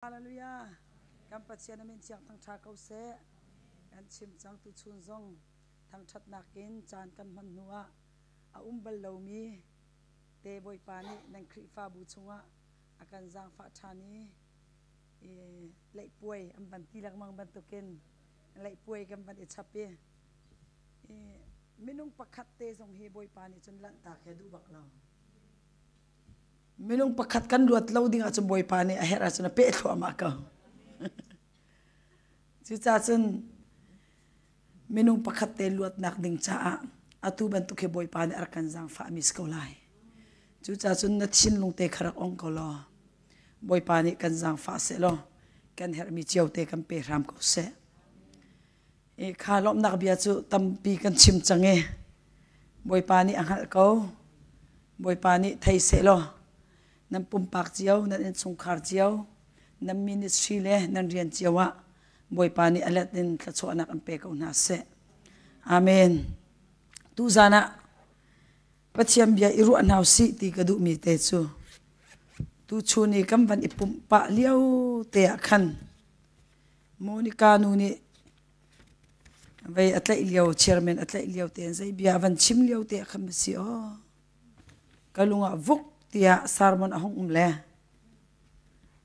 Hallelujah. Kan Pathian amin thiang thangṭha ko seh. Kan chim cang tu chun zong thangṭhatnak in caan kan hman hnu ah a um bal lomi te Bawipa nih nan Khrihfabu chungah a kan zaangfah ṭhan i leihpuai an van ti lengmang bantukin leihpuai kan van i chap i minung pakhat te zong hi Bawipa nih cun lanhtak he duh bak lo. Minung pakhat kan luat lo ding ahcun Bawipa nih a herh ahcun a peh thluahmah ko. Cucaah cun minung pakhat te luatnak ding caah atu bantuk hi Bawipa nih a rak kan zaangfahmi si ko lai. Cucaah cun na thinlung te kha rak ong ko law Bawipa nih kan zaangfah seh law kan herhmi cio te kan pe hram ko seh. I kha lawmhnak bia cu tampi kan chim cang i Bawipa nih a hngalh ko. Bawipa nih thei seh law nan pumpak cio, nan innchungkhar cio, nan ministry le nan rian cio ah Bawipa nih a let in thluachuahnak an pe ko hna seh. Amen. Tuzan ah Pathian bia i ruah hna usih ti ka duhmi te cu tuchun i kan van i pumh pah lio te ah khan Monica nu nih vei a tlaih lio, chairman a tlaih lio tein zei bia a van chim lio te ah khan ma si aw. Ka lung ah vuk tiah sermon a hung um le.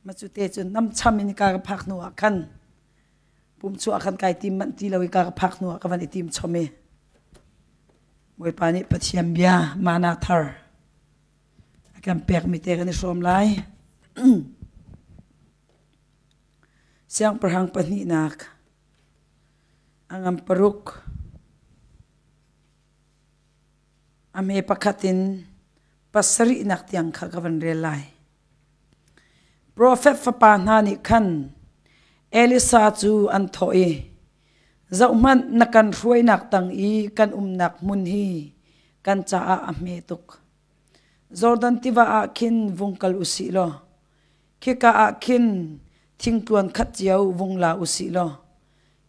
Ma cu te cun nam cham in ka ka phak hnu ah khan pum chu ah khan kai tim manh ti lo i ka ka phak hnu ah ka van i tim chom i Bawipa nih Pathian bia mana thar a kan pekmi te kan i hrawm lai. Siangpahrang pahnihnak a ngan paruk a hme pakhat in pasarihnak tiang kha ka van rel lai. Profet fapa hna nih khan Elisa cu an thawh i, Zohhmanh, na kan hruainak tang i kan umnak hmun hi kan caah a hme tuk. Jordan tiva ah khin vung kal u sih law, Khika ah khin thingtluan khat cio vung la u sih law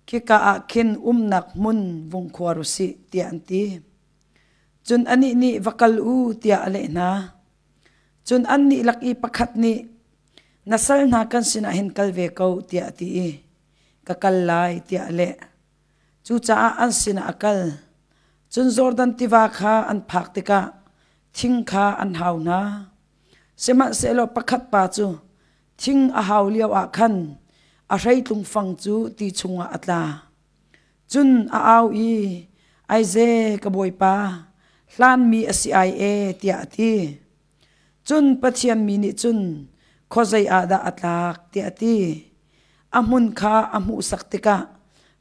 khika ah khin umnak hmun vung khuar u sih, tiah an ti. Cun anih nih va kal u tiah a leh hna. Cun annih lak i pakhat nih, Na sal hna kan sinah hin kal ve ko, tiah a ti i, Ka kal lai, tiah a leh. Cucaah an sinah a kal. Cun Jordan tiva kha an phak tikah thing kha an hau hna. Sihmanhsehlaw pakhat pa cu thing a hau lio ah khan a hreitlung fang cu ti chungah a tla. Cun a au i, Aize, ka bawipa, hlanmi a si ai e, tiah a ti. Cun Pathian mi nih cun, Khuazei ah dah a tlak, tiah a ti. A hmun kha a hmuhsak tikah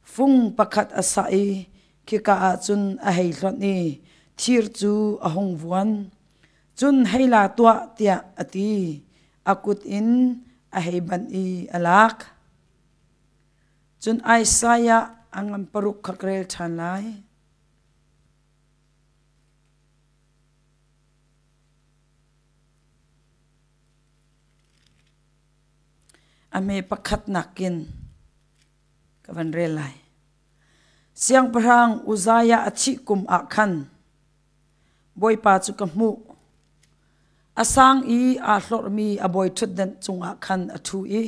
fung pakhat a sah i khika ah cun a hei hlonh i thir cu a hung vuan. Cun hei la tuah tiah a ti. A kut in a hei banh i a lak. Cun Isaiah a ngan paruk kha ka rel ṭhan lai. A hme pakhat nakin ka van rel lai. Siangpahrang Uzziah a thih kum ah khan Bawipa cu ka hmuh. A sang i aa hlorhmi a bawi ṭhutdan cungah khan a ṭhu i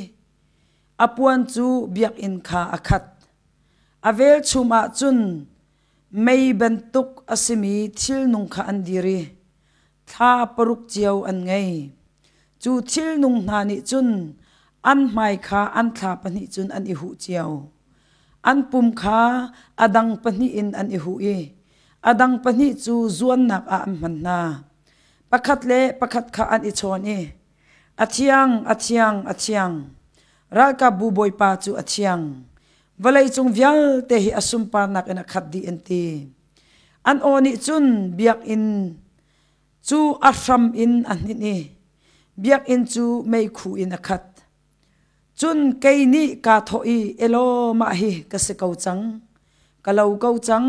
a puan cu biakinn kha a khat. A velchum ah cun mei bantuk a simi thilnung kha an dir i thla paruk cio an ngei. Cu thilnung hna nih cun an hmai kha an thla pahnih cun an i huh cio. An pum kha a dang pahnih in an i huh i a dang pahnih cu zuannak ah an hman hna. Pakhat le pakhat kha an i chawn i, A thiang, a thiang, a thiang! Ralkapbu Bawipa cu a thiang. Vawleicung vialte hi a sunparnak in a khat dih an ti. An aw nih cun biakinn cu a hram in a hninh i biakinn cu meikhu in a khat. Cun kei nih kaa thawh i, Elaw, mah hi ka si ko cang, ka lo ko cang.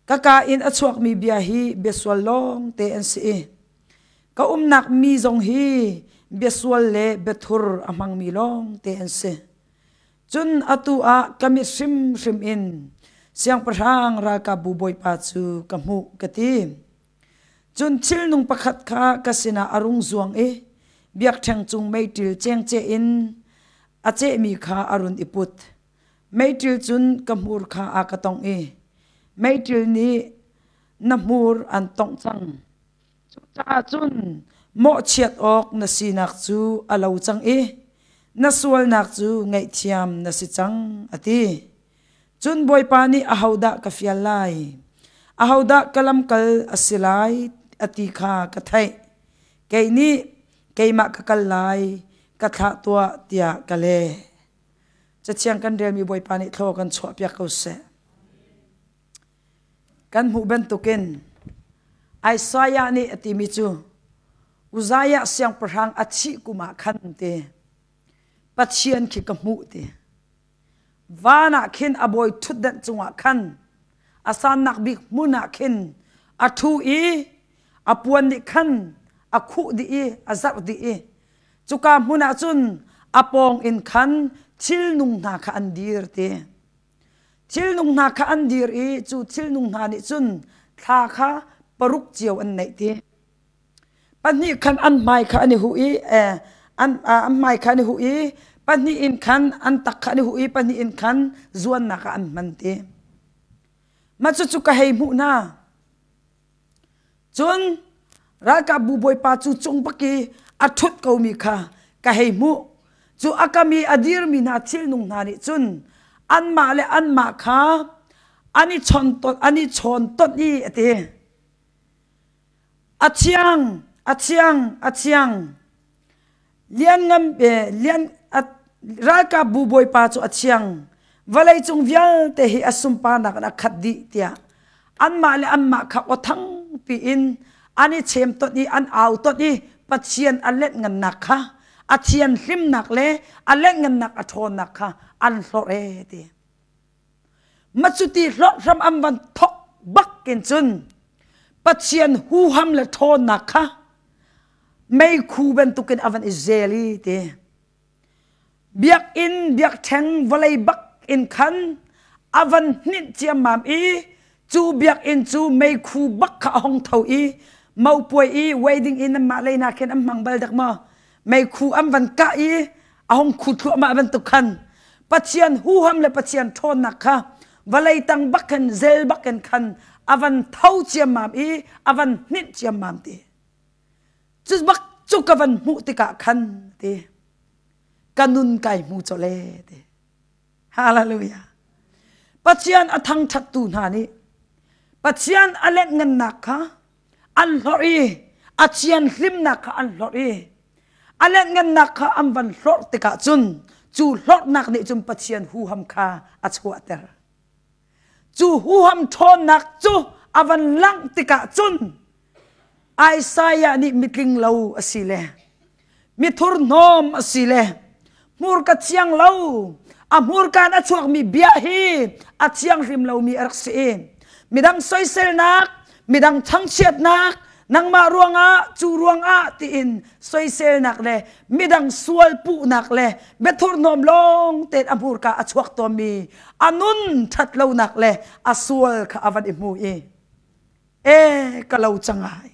Ka kaa in a chuakmi bia hi bia sual lawng te an si i ka umnak mi zong hi bia sual le bia thur a hmangmi lawng te an si. Cun atu ah ka mit hrimhrim in siangpahrang ralkapbu bawipa cu ka hmuh, ka ti. Cun thilnung pakhat kha ka sinah a rung zuang i biakṭheng cung meiṭil cengceh in A cehmi kha a run i put. Meiṭil cun ka hmur kha a ka tongh i meiṭil nih na hmur an tongh cang. Cucaah cun mawhchiat awk na sinak cu a lo cang i na sualnak cu ngaihthiam na si cang, a ti. Cun Bawipa nih ahodah ka fial lai? Ahodah ka lamkal a si lai a ti kha ka theih. Kei nih keimah ka kal lai, ka thlah tuah tiah ka leh. Cathiang kan relmi Bawipa nih thlaw kan chuahpiak ko seh. Kan hmuh bantukin Isaiah nih a timi cu Uzziah siangpahrang a thih kum ah khan ti Pathian khi ka hmuh ti. Van ah khin a bawi ṭhutdenh cungah khan a sannak bik hmun ah khin a ṭhu i a puan nih khan a khuh dih i a zarh dih i cuka hmun ah cun a pawng in khan thilnung hna kha an dir ti. Thilnung hna kha an dir i cu thilnung hna nih cun thla kha paruk cio an neih ti. Pahnih khan an hmai kha an i huh i an an hmai kha an i huh i pahnih in khan an tak kha an i huh i pahnih in khan zuannak ah an hman ti. Mah cucu ka hei hmuh hna. Cun ralkapbu bawipa cu cung bak i a ṭhut komi kha ka hei hmuh. Cu a kam i a dirmi hna thilnung hna nih cun anmah le anmah kha an i chawn an i chawn tonh i a ti. A thiang, a thiang, a thiang. Lianngan lian ralkapbu bawipa cu a thiang. Vawleicung vialte hi a sunparnak in a khat dih tiah anmah le anmah kha aw thangpi in an i chem tonh i an au tonh i Pathian a lenhngannak kha a thianhlimnak le a lenhngannak a ṭhawnnak kha an hlorh ee ti. Macuti hlorh hram an van thok bak in cun Pathian huham le ṭhawnnak kha meikhu bantukin a van i zel i ti. Biakinn biakṭheng vawlei bak in khan a van hninh ciammam i cu biakinn cu meikhu bak kha a hung tho i mopuai i wedding in anmah lei hna khin an hmang bal dak maw meikhu an van kah i a hung khu thluahmah bantuk khan Pathian huham le Pathian ṭhawnnak kha vawlei tang bak khan zel bak in khan a van tho ciammam i a van hninh ciammam ti. Cu bak cu ka van hmuh tikah khan ti ka nun kai hmu chawle ti. Hallelujah. Pathian a thangṭhattu hna nih Pathian a lengngannak kha an hlorh i a thianhlimnak kha an hlorh i a lengngannak kha an van hlorh tikah cun cu hlorhnak nih cun Pathian huham kha a chuahter. Cu huham ṭhawnnak cu a van langh tikah cun Isaiah nih mitling lo a si le mithurhnawm a si le hmurka thiang lo a hmurka in a chuakmi bia hi a thianghlim lomi a rak si i midang soiselnak midang thangchiatnak nangmah ruangah cu ruangah tiin soiselnak le midang sual puhnak le biathurhnawm lawng tein a hmurka a chuak tawnmi a nun ṭhat lonak le a sual kha a van i hmu i e ka lo cang ai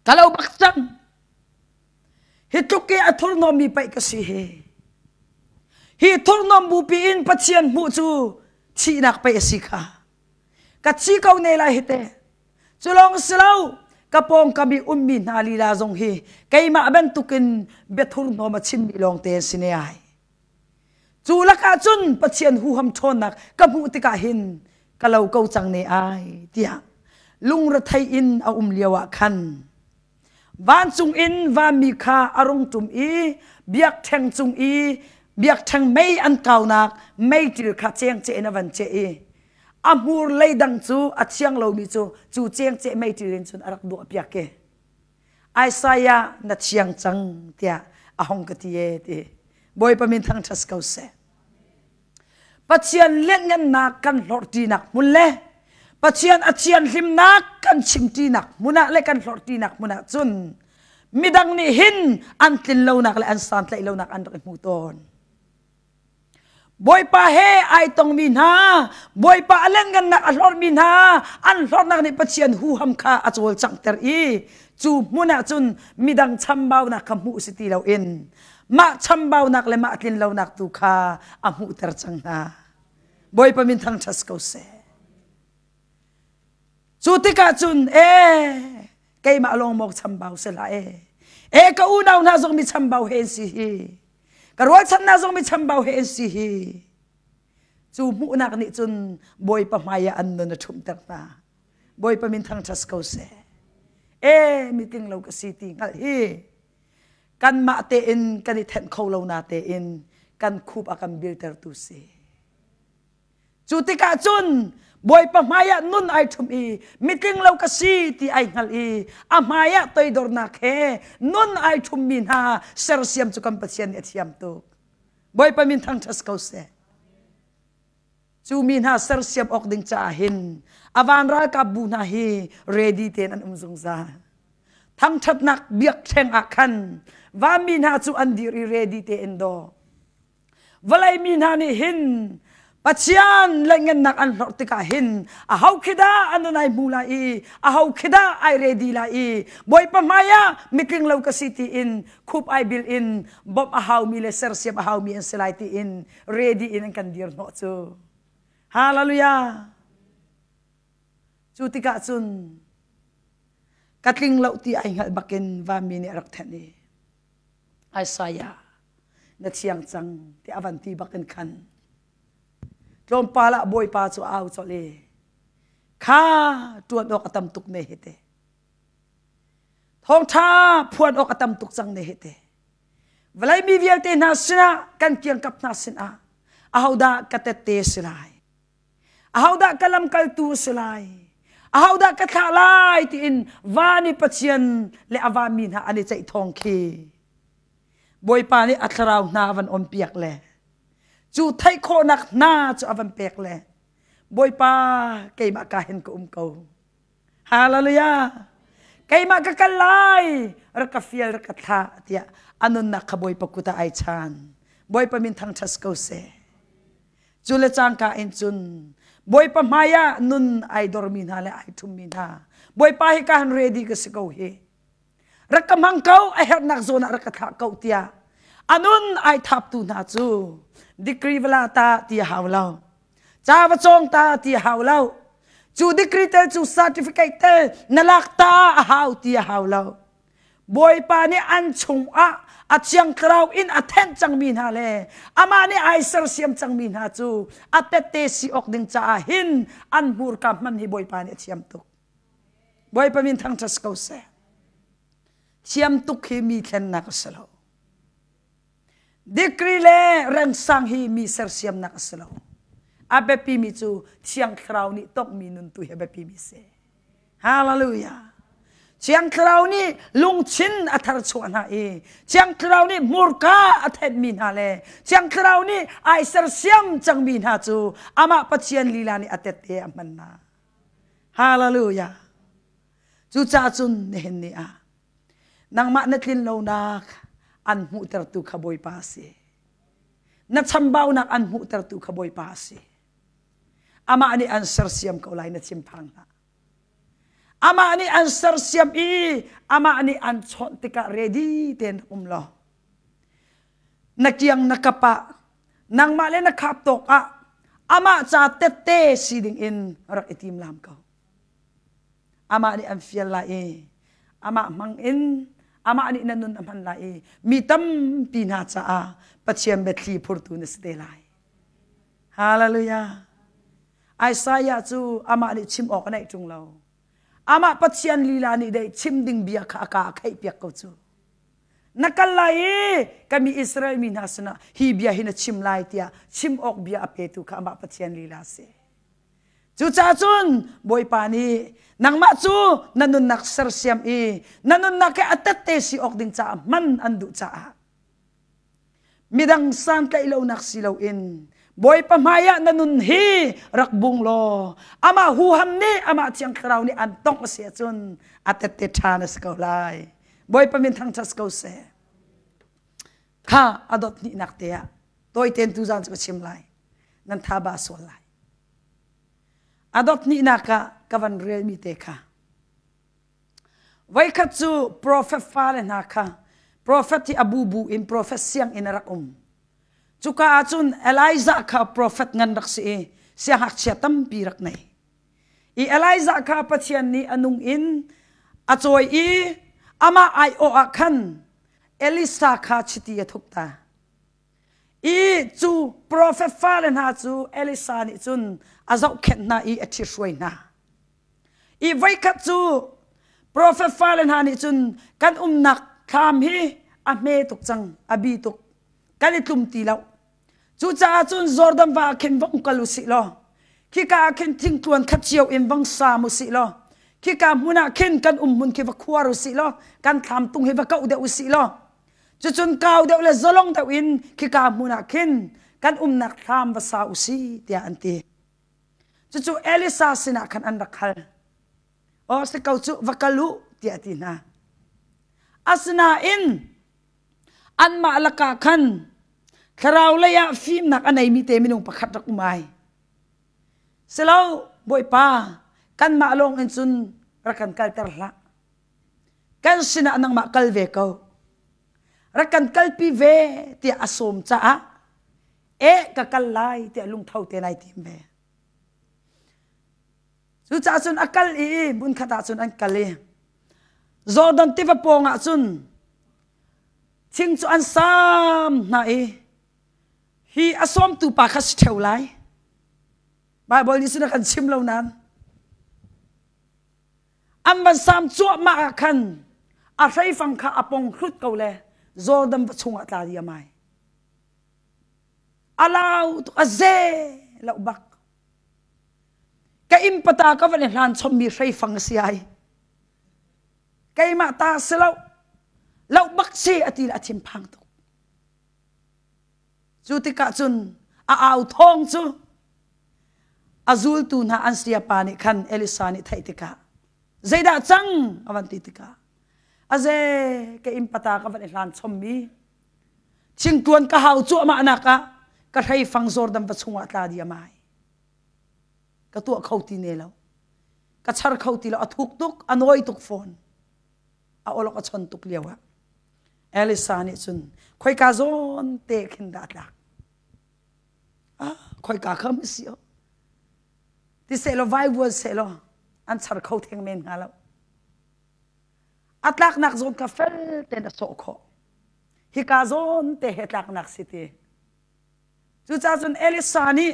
ka lo bak cang hi tluk i a thurhnawmmi paih ka si hi hi thurhnawm bupi in Pathian hmuh cu thihnak pei a si kha ka thi ko ne lai hi te cu lawng si lo ka pawngkam i ummi hna lila zong hi keimah bantukin biathurhnawm a chimmi lawng te an si ne ai Cu lakah cun Pathian huham ṭhawnnak ka hmuh tikah hin ka lo ko cang ne ai tiah lungrethei in a um lio ah khan vancung in vanmi kha a rung ṭum i biakṭheng cung i biakṭheng mei an kaunak meiṭil kha cengceh in a van ceh i a hmur leidang cu a thiang lomi cu cu cengceh meiṭil in cun a rak duahpiak i Isaiah na thiang cang tiah a hong ka ti e ti. Bawipa min thangṭhat ko seh. Pathian lianngannak kan hlorhṭinak hmun le Pathian a thianhlimnak kan chimṭinak hmun ah le kan hlorhṭinak hmun ah cun midang nih hin an tlin lonak le an santlaih lonak an rak i hmu tawn. Bawipa he ai tongmi hna, Bawipa a lengannak a hlorhmi hna, an hlorhnak nih Pathian huham kha a cawlcanghter i cu hmun ah cun midang chambaunak kha hmuh si ti loin. Mah chambaunak le mah tlinlonak tu kha a hmuhter cang hna. Bawipa min thangṭhat ko seh. Cu tikah cun ee keimah lawng maw chambau si hlah ee. Ee ka unau hna zong mi chambau he an si hi. Ka rualchan hna zong mi chambau he an si hi. Cu hmuhnak nih cun Bawipa hmai ah an nun a ṭhumhter hna. Bawipa min thangṭhat ko seh. Ee mitling lo ka si ti hngalh hi kanmah tein kan i thenh kho lo na tein kan khup a kan biltertu si. Cu tikah cun Bawipa hmaiah nun ai ṭhum i mitling lo ka si ti ai hngal i a hmaiah toidornak he nun ai ṭhummi hna sersiam cu kan Pathian nih a thiam tuk. Bawipa min thangṭhat ko seh. Cu mi hna sersiam awk ding caah hin a van ralkap bu hna hi ready tein an um zungzal. Thangṭhatnak biakṭheng ah khan vanmi hna cu an dir i ready tein daw. Vawlei mi hna nih hin Pathian lengennak an hlorh tikah hin aho khi dah an ai hmu lai i aho khi dah ai ready lai i Bawipa hmaiah mitling lo ka si tiin khup ai bil in bawmh a haumi le sersiam a haumi an si lai tiin ready in an kan dir hnawh cu. Hallelujah. Cu tikah cun ka tling lo ti ai hngalh bakin vanmi nih a rak thenh i Isaiah na thiang cang ti a van ti bak in khan tlawmpal ah Bawipa cu a au colh i kha ṭuan awk a tam tuk ne hi te thawngṭha phuan awk a tam tuk cang ne hi te vawlei mi vialte hna sinah kan kiangkap hna sinah ahodah ka tette si lai Ahodah ka lamkaltu a si lai? Ahodah ka thlah lai tiin van i Pathian le a vanmi hna an i ceih thawng khi Bawipa nih a thlarau hna a van onpiak le cu theih khawhnak hna cu a van pek le Bawipa keimah ka hin ka um ko. Hallelujah! Keimah ka kal lai, rak ka fial, rak ka thlah tiah a nunnak kha Bawipa kut ah ai chan. Bawipa min thangṭhat ko seh. Cu le cangka in cun Bawipa hmai ah nun ai dormi hna le ai ṭhummi hna Bawipa hi ka han ready ka si ko hi. Rak ka hmang ko, a herhnak zawn ah rak ka thlah ko tiah a nun ai thaptu hna cu degree va la ta ti a hau lo. Ca va cawng ta ti a hau lo. Cu degree tel cu certificate tel na lak ta a hau ti a hau lo. Bawipa nih an chungah a Thiang Thlarau in a thenh cangmi hna le amah nih ai sersiam cangmi hna cu a tette si awk ding caah hin an hmurka hman hi Bawipa nih a thiam tuk. Bawipa min thangṭhat ko seh. Thiam tuk hi mi thlennak a si lo. Degree le rengsang hi mi sersiamnak a si lo. A biapimi cu Thiang Thlarau nih tongmi nun tu hi a biapimi si. Hallelujah. Thiang Thlarau nih lungthin a tharchuah hna i Thiang Thlarau nih hmurka a thenhmi hna le Thiang Thlarau nih ai sersiam cangmi hna cu amah Pathian lila nih a tette a hman hna. Hallelujah. Cucaah cun nihin ni ah nangmah na tlin lonak an hmuhtertu kha Bawipa a si. Na chambaunak an hmuhtertu kha Bawipa a si. Amah nih an sersiam ko lai na thinphang hlah. Amah nih an sersiam i amah nih an chawnh tikah ready tein um law na kiang na kap ah nangmah le na khap tawk ah amah ca tette si ding in rak i tim lam ko. Amah nih an fial lai i amah hmang in amah nih na nun a hman lai i mi tampi hna caah Pathian biathli phurtu na si te lai. Hallelujah. Isaiah cu amah nih chim awk a neih ṭung lo. Amah Pathian lila nih dei chim ding bia kha a ka a kheih piak ko cu. Na kal lai i ka mi Israel mi hna sinah hi bia hi na chim lai tiah chim awk bia a petu kha amah Pathian lila a si. Cucaah cun Bawipa nih nangmah cu na nunnak sersiam i na nunnak he a tette si awk ding caah hman an duh caah Midang santlaih lonak si loin Bawipa hmaiah na nun hi rak bung law amah huham nih amah Thiang Thlarau nih an tongh a si ahcun a tette ṭha na si ko lai. Bawipa min thangṭhat ko seh. Kha a dot hnihnak te ah tawitein tuzaan cu ka chim lai. Nan tha ba sual lai. A dot hnihnak ah ka van relmi te kha Voikhat cu profet fale hna kha. Profet hi a bubu in profet sianginn a rak um. Cuka ah cun Elijah kha profet ngan rak si i siangngakchia tampi rak nei. I Elijah kha Pathian nih a nung in a cawi i amah aiawh ah khan Elisa kha chiti a thuk ta. I cu profet fale hna cu Elisa nih cun a zohkhenh hna i a ṭhithruai hna. I voikhat cu profet fale hna nih cun kan umnak thlam hi a hme tuk cang, a bi tuk. Kan i tlum ti lo. Cucaah cun Jordan va ah khin vong kal u sih law, khika ah khin thingtluan khat cio in vong saam u sih law, khika hmun ah khin kan um hmun khi va khuar u sih law, kan thlam tung hi va kauh deuh u sih law, cucun kau deuh le zalong deuh in khika hmun ah khin kan umnak thlam va sa u sih tiah an ti. Cucu Elisa sinah khan an rak hal. Aw si ko cu va kal u tiah a ti hna. Asinain anmah lakah khan thlarau lei ah fimnak a neimi te minung pakhat rak um ai. Silo Bawipa kanmah lawng in cun rak kan kalter hlah. Kan sinah nangmah kal ve ko. Rak kan kalpi ve tiah a sawm caah eh ka kal lai tiah lungtho te nai tim ve. Cucaah cun a kal i hmunkhat ah cun an kal i Jordan tiva pawng ah cun thing cu an sam hna i hi a sawmtu pa kha si ṭheo lai. Baibal nih cun a kan chim lo nain an van sam cuahmah ah khan a hreifang kha a pong hlut ko le Jordan va chungah tla diam ai. A lau tuk a ze lo bak. Ka inn pata ka van i hlan chommi hreifang a si ai. Keimah ta si lo. Lo bak si a ti le a thinphang tuk. Cu tikah cun a au thawng cu a zultu hna an sayapa nih khan Elisa nih theih tikah zeidah cang a van ti tikah aze ka inn pata ka van i hlan chommi thingtuan ka hau cuahmah nak ah ka hreifang Jordan va chungah tla diam ai ka tuah kho ti ne lo ka char kho ti lo a thuk tuk a nawi tuk fawn a olok a chon tuk lio ah Elisa nih cun khoika zawn te khin dah tlak ah khoika kham si o ti seh law vai vuan seh law an char kho theng men hnga lo a tlaknak zawn kha fel tein a sawh khawh hika zawn te he tlaknak si ti cucaah cun Elisa nih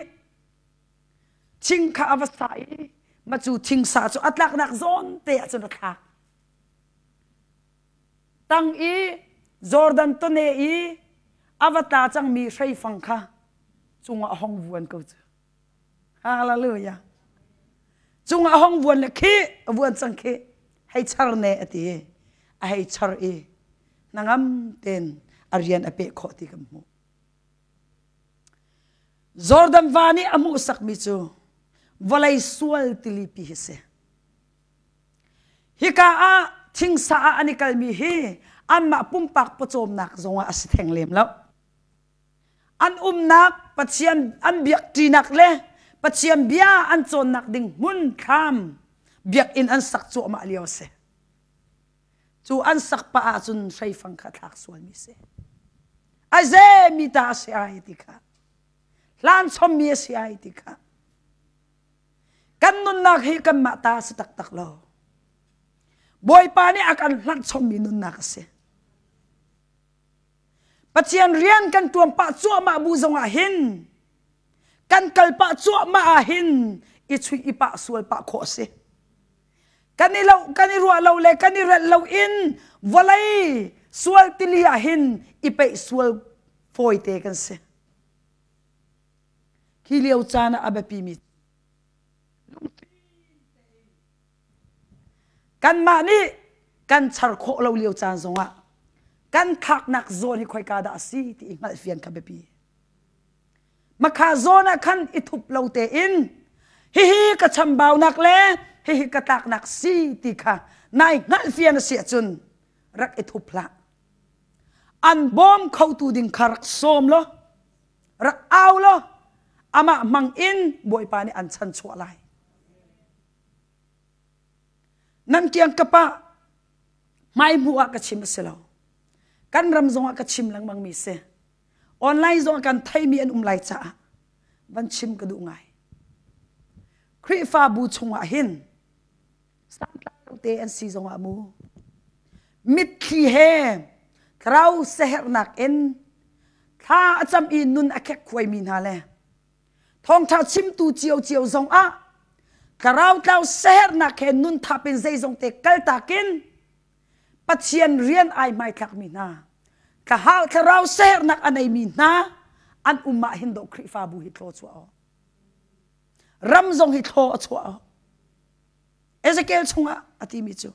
thing kha a va sah i ma cu thing sa cu a tlaknak zawn te ah cun a thlak tang i Jordan tone i a va tla cangmi hreifang kha cungah a hong vuan ko cu Hallelujah. Cungah hong vuan le khi a vuan cang khi hei char ne a ti a hei char i hnangam ten a rian a peh khawh ti kan hmuh. Jordan va nih a hmuhsakmi cu vawlei sual tilipi hi si. Hika ah thingsa ah an i kalmi hi anmah pumpak pawcawmnak zongah a si theng lem lo. An umnak Pathian an biakṭinak le Pathian bia an cawnnak ding hmun thlam biakinn an sak cuahmah lio a si. Cu an sak pah ahcun hreifang kha thlak sualmi si. Aize mi ta a si ai ti kha. Hlan chommi a si ai ti kha. Kan nunnak hi kanmah ta a si taktak lo. Bawipa nih a kan hlanh chommi nunnak a si. Pathian rian kan tuan pah cuahmah bu zongah hin kan kal pah cuahmah ah hin i chuih i pah sual pah khawh a si. Kan i lo kan i ruah lo le kan i relh lo in vawlei sual tili ah hin i peih sual fawite kan si. Khi lio caan ah a biapi mi Kanmah nih kan char khawh lo lio caan zongah kan thlaknak zawn hi khoika dah a si ti i hngalhfian kha biapi. Makha zawn ah khan i thup lo tein hihi ka chambaunak le hihi ka tlaknak si ti kha nai hngalhfian a si ahcun rak i thup hlah. An bawm khotu ding kha rak sawm law rak au law amah hmang in Bawipa nih an chanchuah lai. Nan kiangkap ah hmai hmuh ah ka chim a si lo. Kan ram zongah ka chim lengmang mi si. Online zongah kan theimi an um lai caah van chim ka duh ngai. Khrihfabu chungah hin santlai te an si zongah mu mitthli he thlarau sehernak in thla a cam i nun a khek khuaimi hna le thawngṭha chimtu ciocio zongah thlarau tlau sehernak he nun thap in zeizong te kaltak in Pathian rian ai hmaithlakmi hna thlarau thlarau sehernak a neimi hna an um ah hin dawh Khrihfabu hi thlaw chuah aw ram zong hi thlaw a chuah aw Ezekiel chungah a timi cu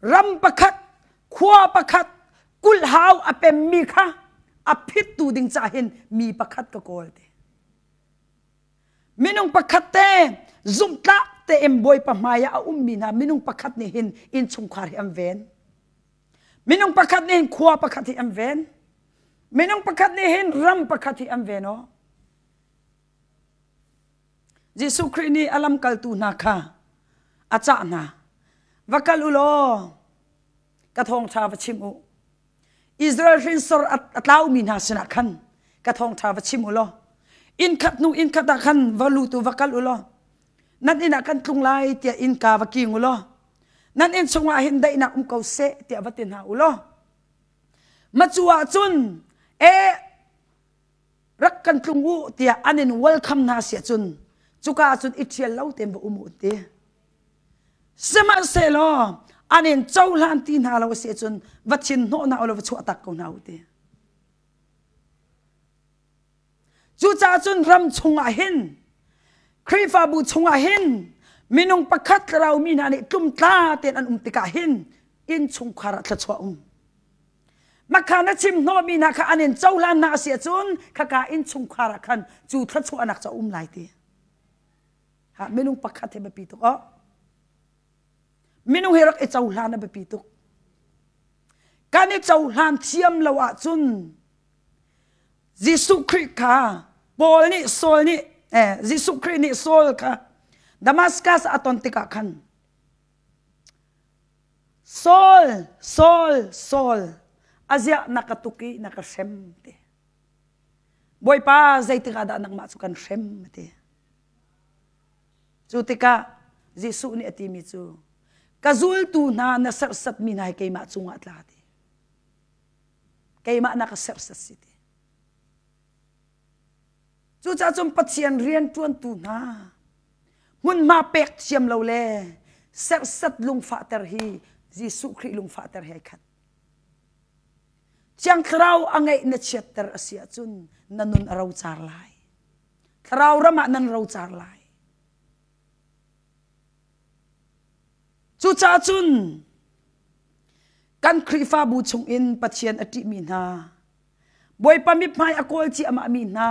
ram pakhat khua pakhat kulhau a pemmi kha a phittu ding ca hin mi pakhat ka kawl te minung pakhat te zumhtlak tein Bawipa hmai ah a ummi hna minung pakhat nih hin innchungkhar hi an ven minung pakhat nih hin khua pakhat hi an ven minung pakhat nih hin ram pakhat hi an ven aw Jesuh Khrih nih a lamkaltu hna kha a cah hna va kal u law ka thawngṭha va chim u Israel hrinsor a tlaumi hna sinah khan ka thawngṭha va chim u law inn khat hnu inn khat ah khan va lut u va kal u law nan inn ah kan tlung lai tiah innka va king u law nan inn chungah hin daihnak um ko seh tiah va ti hna u law macu ah cun e rak kan tlung u tiah an in welcome hna si ahcun cuka ah cun i ṭhial lo tein va um u ti sihmanhsehlaw an in cohlan ti hna lo si ahcun va thin hnawh hna u law va chuah tak ko hna u ti cucaah cun ram chungah hin Khrihfabu chungah hin minung pakhat thlarau mi hna nih tlumtla tein an um tikah hin innchungkhar ah thluachuah um Makha na chim hnawhmi hna kha an in cohlan hna a si ahcun khaka innchungkhar ah khan cu thluachuahnak cu a um lai ti. Ha minung pakhat hi biapi tuk oh. Minung hi rak i cohlan a biapi tuk. Kan i cohlan thiam lo ahcun Jesuh Khrih kha Paul nih Saul nih eh, Jesuh Khrih nih Saul kha Damascus a ton tikah khan Saul, Saul, Saul, aziah na ka tuk i na ka hrem ti. Bawipa zeitik ah dah nangmah cu kan hrem ti. Cu tikah Jesuh nih a timi cu ka zultu hna na serhsatmi hna hi keimah cungah tla ti. Keimah na ka serhsat si ti. Cucaah cun Pathian rianṭuantu hna hmunhma pek thiam lo le serhsat lungfahter hi Jesuh Khrih lungfahter he ai khat. Thiang Thlarau a ngeih na chiatter a si ahcun na nun a rocar lai. Thlarau ram ah nan rocar lai. Cucaah cun kan Khrihfabu chungin Pathian a ṭihmi hna Bawipa mithmai a kawl ciahmah mi hna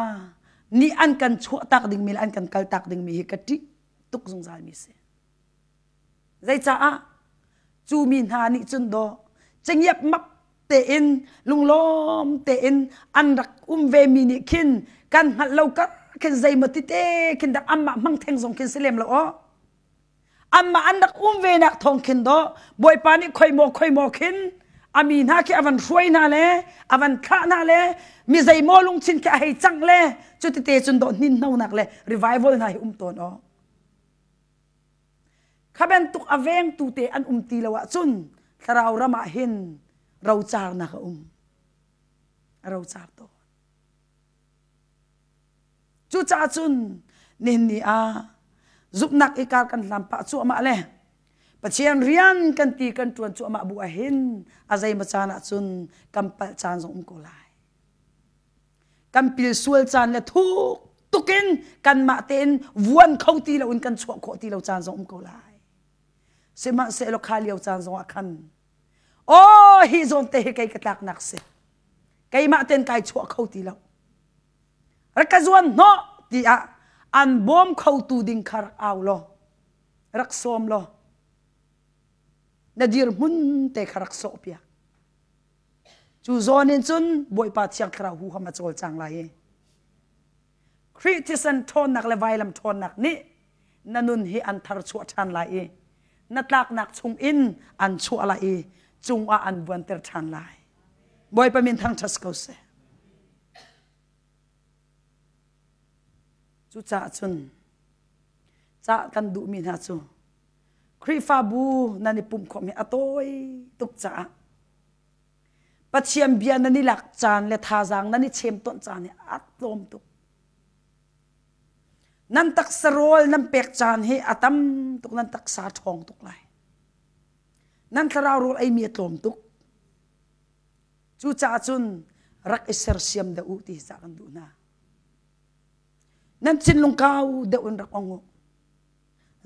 nih an kan chuahtak dingmi le an kan kaltak dingmi hi ka ṭih tuk zungzal mi si. Zeicaah cu mi hna nih cun dawh cengiap map tein lunglawm tein an rak um ve mi nih khin kan hngalh lo kar khin zeimaw tite khin dak anmah hmang theng zong khin si lem lo aw. Anmah an rak um ve nak thawng khin dawh Bawipa nih khoi maw khoi maw khin a mi hna khi a van hruai hna le a van thlah hna le mi zeimaw lungthin khi a hei cangh le cutite cun dawh hninhnonak le revival hna hi um tawn aw kha bantuk a vengtu te an um ti lo ahcun thlarau ram ah hin rocarnak a um a rocar tawn Cucaah cun nihin ni ah zumhnak i kar kan hlam pah cuahmah le Pathian rian kan ti kan ṭuan cuahmah bu ahhin a zeimaw caan ah cun kan palh caan zong um ko lai. Kan pil sual caan le thuk tukin kanmah tein vuan kho ti loin kan chuah khawh ti lo caan zong um ko lai. Sihmanhsehlaw kha lio caan zongah khan aw hi zawn te hi kei ka tlaknak si. Keimah ten kai chuah kho ti lo. Rak ka zuan hnawh tiah an bawm khotu ding kha rak au law rak sawm law na dirhmun te kha rak sawh piak. Cu zawn in cun Bawipa Thiang Thlarau huham a cawlcang lai i Khrih thisen ṭhawnnak le vailam ṭhawnnak nih na nun hi an thar chuah ṭhan lai i na tlaknak chung in an chuah lai i cungah an vuanter ṭhan lai. Bawipa min thangṭhat ko seh. Cucaah cun cah kan duhmi hna cu Khrihfabu nan i pumh khawm hi a tawi tuk caah Pathian bia nan i lak caan le thazaang nan i chemtonh caan hi a tlawm tuk. Nan taksa rawl nan pek caan hi a tam tuk, nan taksa a ṭhawng tuk lai. Nan thlarau rawl eimi a tlawm tuk. Cucaah cun rak i sersiam deuh u ti hi cah kan duh hna. Nan thinlung kau deuh in rak ong u.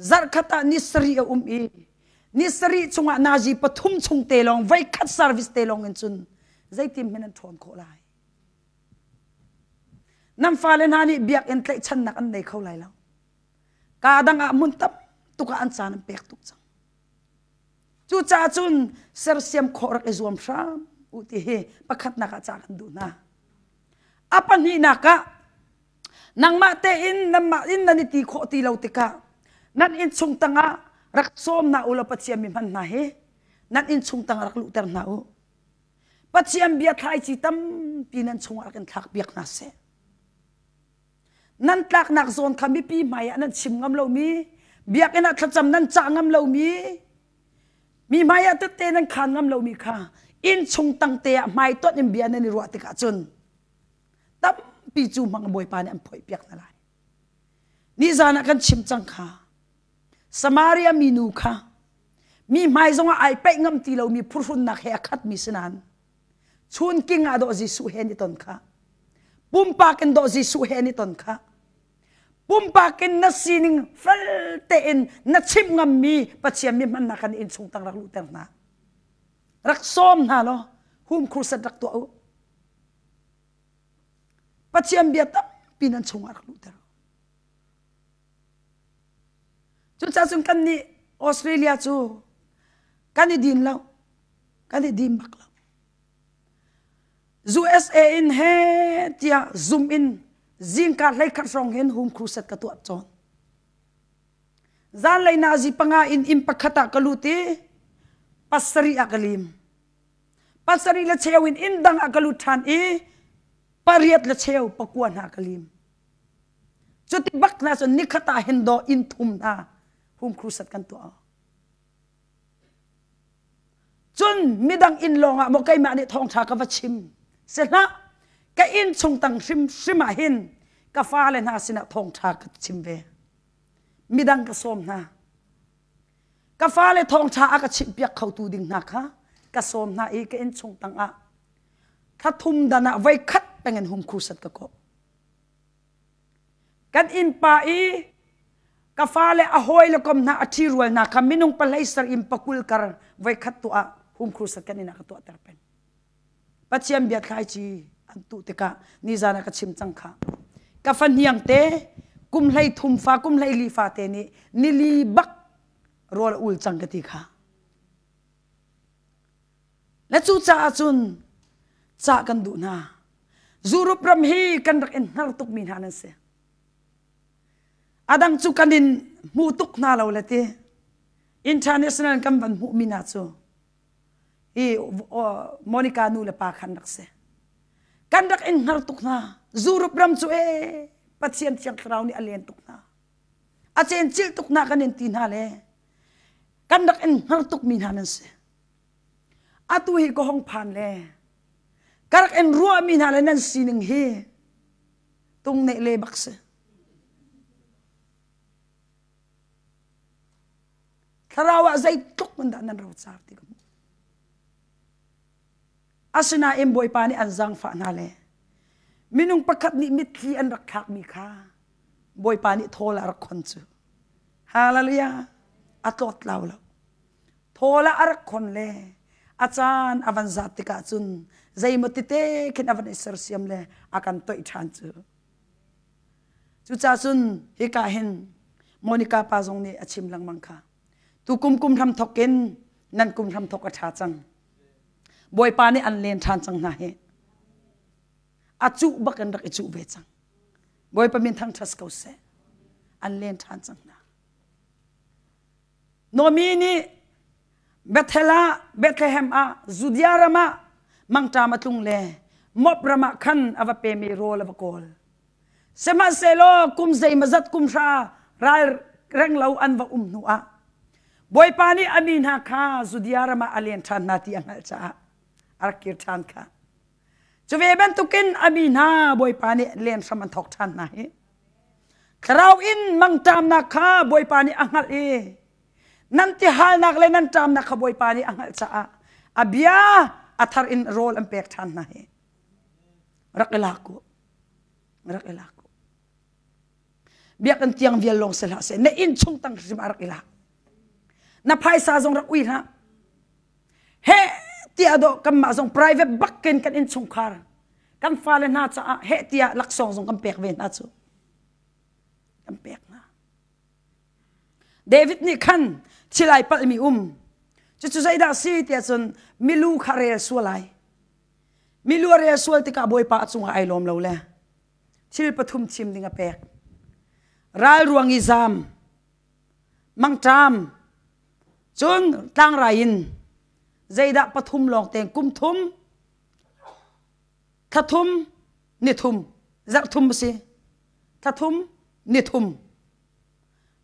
Zarhkhat ah ni sarih a um i ni sarih chungah nazi pathum chung te lawng voikhat service te lawng in cun zeitin hmanh an ṭhawn khawh lai. Nan fale hna nih biakinn tlaihchannak an nei kho lai lo. Kaa dang ah hmun tam tuk ah an caan an pek tuk cang. Cucaah cun sersiam khawh rak i zuam hram u ti hi pakhatnak ah ca kan duh hna. A pahnihnak ah nangmah tein nanmah in nan i ti khawh ti lo tikah nan innchung tangah rak sawm hna u law Pathian mi hman hna hi nan innchung tangah rak luhter hna u. Pathian bia thlaici tampi nan chungah rak in thlak piak hna seh. Nan tlaknak zawn kha mipi hmai ah nan chim ngam lomi, biakinn ah thlacam nan cah ngam lomi, mi hmai ah tette nan khaan ngam lomi kha innchung tangte ah hmaitonh in bia nan i ruah tikah cun tampi cu hmang Bawipa nih an phoih piak hna lai. Nizan ah kan chim cang kha Samaria minu kha mi hmai zongah ai peih ngam ti lomi phuhrunnak he a khatmi si nain chunking ah dawh Jesuh he an i ton kha pumpak in dawh Jesuh he an i ton kha pumpak in na sining fel tein na chimh ngammi Pathian mi hmannak kan inn chung tang rak luhter hna rak sawm hna law hum crusade rak tuah u Pathian bia tampi nan chungah rak luhter Cucaah cun kan nih Australia cu kan i din lo. Kan i dim bak lo. USA in he tiah zoom in zingka hleikhat hrawng hin home crusade ka tuah cawn. Zanlei nazi panga in inn pakhat ah ka lut i pasarih ah ka lim. Pasarih le cheu in inn dang ah ka lut ṭhan i pariat le cheu pakua hna ka lim. Cuti bak hna cun nikhat ah hin daw inn thum hna home crusade kan tuah. Cun midang inn lawng ah maw keimah nih thawngṭha ka va chim si hlah ka inn chung tang hrimhrim ah hin ka fale hna sinah thawngṭha ka chim ve. Midang ka sawm hna. Ka fale thawngṭha a ka chimhpiak khotu ding hna kha ka sawm hna i ka inn chung tang ah thla thum dan ah voikhat peng in home crusade ka kawh. Kan innpa i ka fale a hawi le kom hna a ṭhirual hna kha minung pahlei sar in pakul kar voikhat tuah ah home crusade kan inn ah ka tuahter peng. Pathian bia thlaici an tuh tikah nizan ah ka chim cang kha. Ka fahniang te kum hlei thum fa kum hlei li fa te nih nili bak rawl a ul cang ka ti kha. Na cucaah cun cah kan duh hna. Europe ram hi kan rak in hnar tukmi hna nan si. A dang cu kan in hmu tuk hna lo le ti. International kan van hmuhmi hna cu hi Monica nu le pa khan rak si. Kan rak in hnar tuk hna. Europe ram cu ee Pathian Thiang Thlarau nih a len tuk hna. A cencilh tuk hna kan in ti hna le kan rak in hnar tukmi hna nan si. Atu hi ka hong phan le ka rak in ruahmi hna le nan sining hi tung ne le bak si. Thlarau ah zeitluk man dah nan rocar ti ka hmuh. Asinain Bawipa nih an zaangfah hna le minung pakhat nih mitthli an rak thlakmi kha Bawipa nih thawl a rak khon cu. Hallelujah! A tlawt lau lo. Thawl ah a rak khon le a caan a van zat tikah cun zeimaw tete khin a van i sersiam le a kan toih ṭhan cu. Cucaah cun hika hin Monica pa zong nih a chim lengmang kha. Tu kum kum hram thok in nan kum hram thok a ṭha cang. Bawipa nih an len ṭhan cang hna hi. A cuh bak in rak i cuh ve cang. Bawipa min thangṭhat ko seh. An len ṭhan cang hna. Nomi nih Bethel ah, Bethlehem ah, Judea ram ah. Mangṭam a tlung le Moab ram ah khan a va pem i rawl a va kawl. Sihmanhsehlaw kum zeimawzat kum hra ral reng lo an va um hnu ah Bawipa nih a mi hna kha Judea ram ah a len ṭhan hna ti a hngalh caah a rak kir ṭhan kha. Cu ve bantukin a mi hna Bawipa nih len hram an thawk ṭhan hna hi. Thlarau in mangṭamnak kha Bawipa nih a hngalh i nan tihalnak le nan ṭamnak kha Bawipa nih a hngalh caah a bia a thar in rawl an pek ṭhan hna hi. Rak i lak u. Rak i lak u. Biakinn tiang vial lawng si hlah seh. Na inn chung tang hrim ah rak i lak. Na phaisa zong rak ui hlah. Heh tiah dawh kanmah zong private bakin kan innchungkhar kan fale hna caah heh tiah laksawng zong kan pek ve hna cu. Kan pek hna. David nih khan thil ai palhmi um. Cucu zeidah si tiah cun milu kha rel sual ai. Milu a rel sual tikah Bawipa a cungah ai lawm lo le thil pathum chim ding a pek. Ral ruang i zam, mangṭam, cun tlangrai in zeidah pathum lawng tein kum thum, thla thum, ni thum, zarh thum a si. Thla thum, ni thum.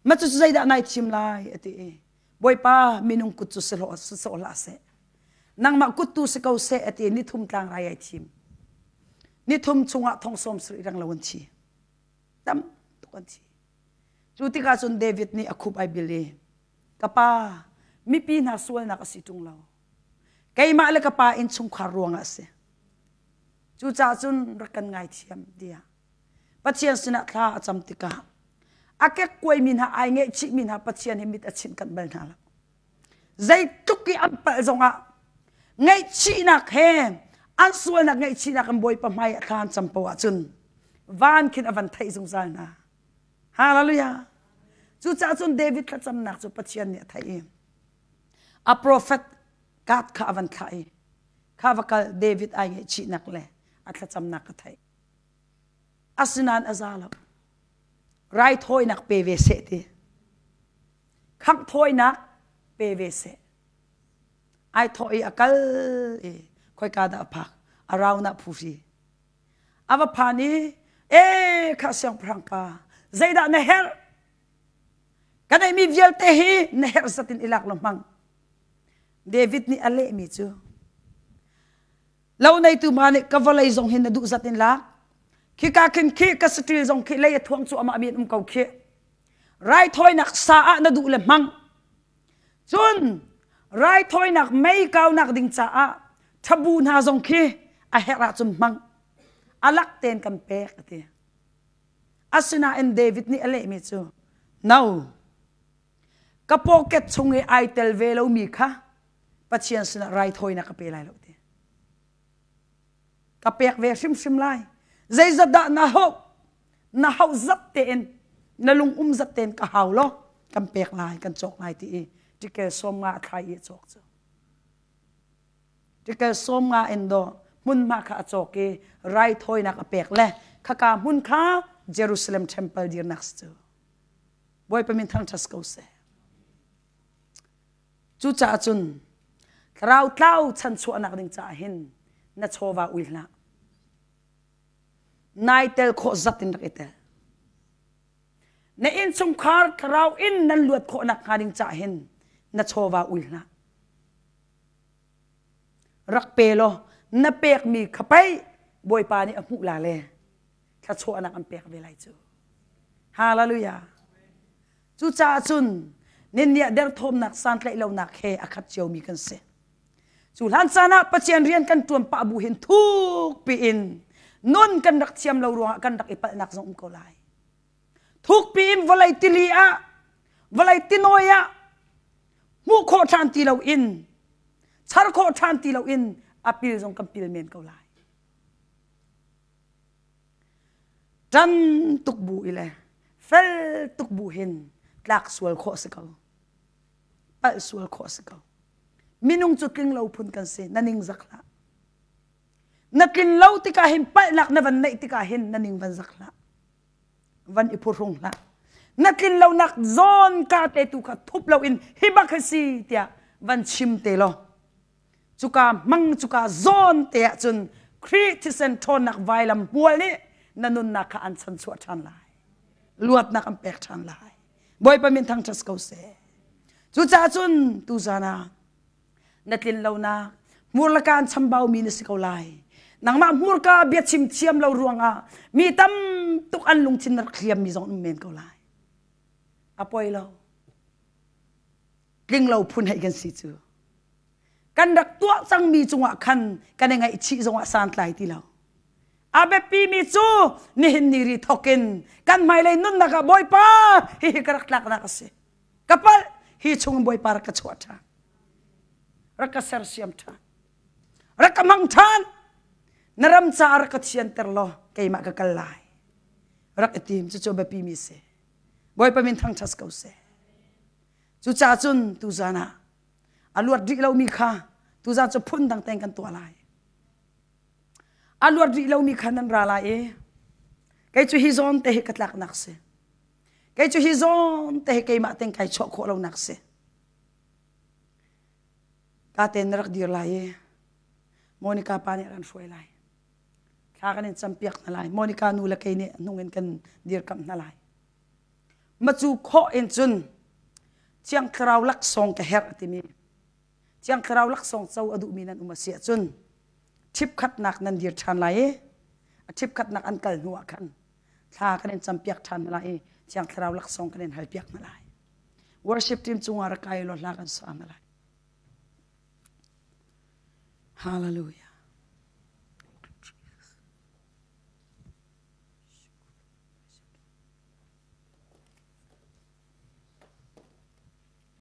Ma cu zeidah nai thim lai a ti i Bawipa minung kut cu si sawh hlah seh. Nangmah kut tu si ko seh a ti ni thum tlangrai ai thim. Ni thum chungah thong sawm sarih reng lo an thi. Tam tuk an thi. Cu tikah cun David nih a khup ai bil i ka pa mipi hna sualnak a si ṭung lo. Keimah le ka pa innchungkhar ruangah a si. Cucaah cun rak kan ngaithiam tiah Pathian sinah thla a cam tikah a kekkuaimi hna ai ngaihchihmi hna Pathian hi mit a chinh kanh bal hna lo. Zeitluk i an palh zongah ngaihchihnak he an sualnak ngaihchihnak in Bawipa hmai ah thla an cam poah ahcun van khin a van theih zungzal hna. Hallelujah. Cucaah cun David thlacamnak cu Pathian nih a theih i a prophet Gad kha a van thlah i kha va kal David ai ngaihchihnak le a thlacamnak ka theih. Asinain a za lo. Raithawinak pe ve seh ti. Khangh thawinak pe ve seh. Ai thawh i a kal i khoika dah a phak? A raun ah phuhri. A va phan i e kha siangpahrang pa zeidah na herh? Ka neihmi vialte hi na herh zat in i lak law hmang. David nih a lehmi cu Lo neitu hma nih ka vawlei zong hin na duh zat in lak. Khika khin khi ka saṭil zong khi lei a thuang cu amah mi an um ko khi. Raithawinak sa ah na duh le hmang. Cun raithawinak mei kaunak ding caah ṭhabu hna zong khi a herh ahcun hmang. A lak tein kan pek a ti. Asinain David nih a lehmi cu, No, ka pocket chung i ai tel ve lomi kha Pathian sinah raithawinak ka pe lai lo ti. Ka pek ve hrimhrim lai. Zeizat dah na hauh? Na hauh zat tein na lung um zat tein ka hau law kan pek lai, kan cawk lai ti i tikel sawm nga a thlai i a cawk cu. Tikel sawm nga in do hmunhma kha a cawk i raithawinak a pek le khaka hmun kha Jerusalem temple dirnak si cu. Bawipa min thangṭhat ko seh. Cucaah cun thlarau tlau chanchuahnak ding caah hin na chawva ui hlah. Nai tel khawh zat in rak i tel. Na innchungkhar thlarau in nan luat khawhnak hnga ding caah hin na chawva ui hlah. Rak pe law na pekmi kha pei Bawipa nih a hmuh la le thluachuahnak an pek ve lai cu. Hallelujah. Cucaah cun ninniah derthawmnak santlaih lonak he a khat ciomi kan si. Cu hlan caan ah Pathian rian kan ṭuan pah bu hin thuk piin nun kan rak thiam lo ruangah kan rak i palhnak zong um ko lai. Thuk piin vawlei tili ah, vawlei tinawi ah hmuh khawh ṭhan ti loin, char khawh ṭhan ti loin a pil zong kan pil men ko lai. Ṭan tuk bu i le fel tuk bu hin tlak sual khawh si ko. Palh sual khawh si ko. Minung cu tling lo phun kan si. Na ning zak hlah. Na tlin lo tikah hin palhnak na van neih tikah hin na ning van zak hlah. Van i phuhrung hlah. Na tlin lonak zawn ka te tu kha thup loin hi bak hi si tiah van chim te law. Cuka hmang cuka zawn te ah cun Khrih thisen ṭhawnnak vailam hmual nih na nunnak kha an chanchuah ṭhan lai. Luatnak an pek ṭhan lai. Bawipa min thangṭhat ko seh. Cucaah cun tuzan ah na tlin lonak hmurlaka an chambaumi na si ko lai. Nangmah hmurka biachim thiam lo ruangah mi tam tuk an lungthin na rak hliammi zong um men ko lai. A poi lo. Tling lo phun hei kan si cu. Kan rak tuah cangmi cungah khan kan i ngaihchih zongah santlai ti lo. A biapimi cu nihin ni ri thawk in kan hmailei nunnak ah Bawipa hihi ka rak tlaknak a si. Ka palh hi chung Bawipa rak ka chuah ṭhan. Rak ka sersiam ṭhan. Rak ka hmang ṭhan. Na ram caah rak ka thianter law keimah ka kal lai. Rak i tim cucu biapimi si. Bawipa min thangṭhat ko seh. Cucaah cun tuzan ah a luat rih lomi kha tuzan cu phun dang tein kan tuah lai. A luat rih lomi kha nan ra lai i kei cu hi zawn te hi ka tlaknak si. Kei cu hi zawn te hi keimah tein kai chuah khawh lonak si. Ka tein na rak dir lai i Monica pa nih a kan hruai lai. Thla kan in campiak hna lai. Monica nu le kei nih hnung in kan dirkamh hna lai. Macu khawh in cun Thiang Thlarau laksawng ka herh a timi Thiang Thlarau laksawng co a duhmi nan um a si ahcun ṭhipkhatnak nan dir ṭhan lai i a ṭhipkhatnak an kal hnu ah khan thla kan in campiak ṭhan hna lai i Thiang Thlarau laksawng kan in halpiak hna lai. Worship team cungah rak kai law hla kan sa hna lai. Hallelujah.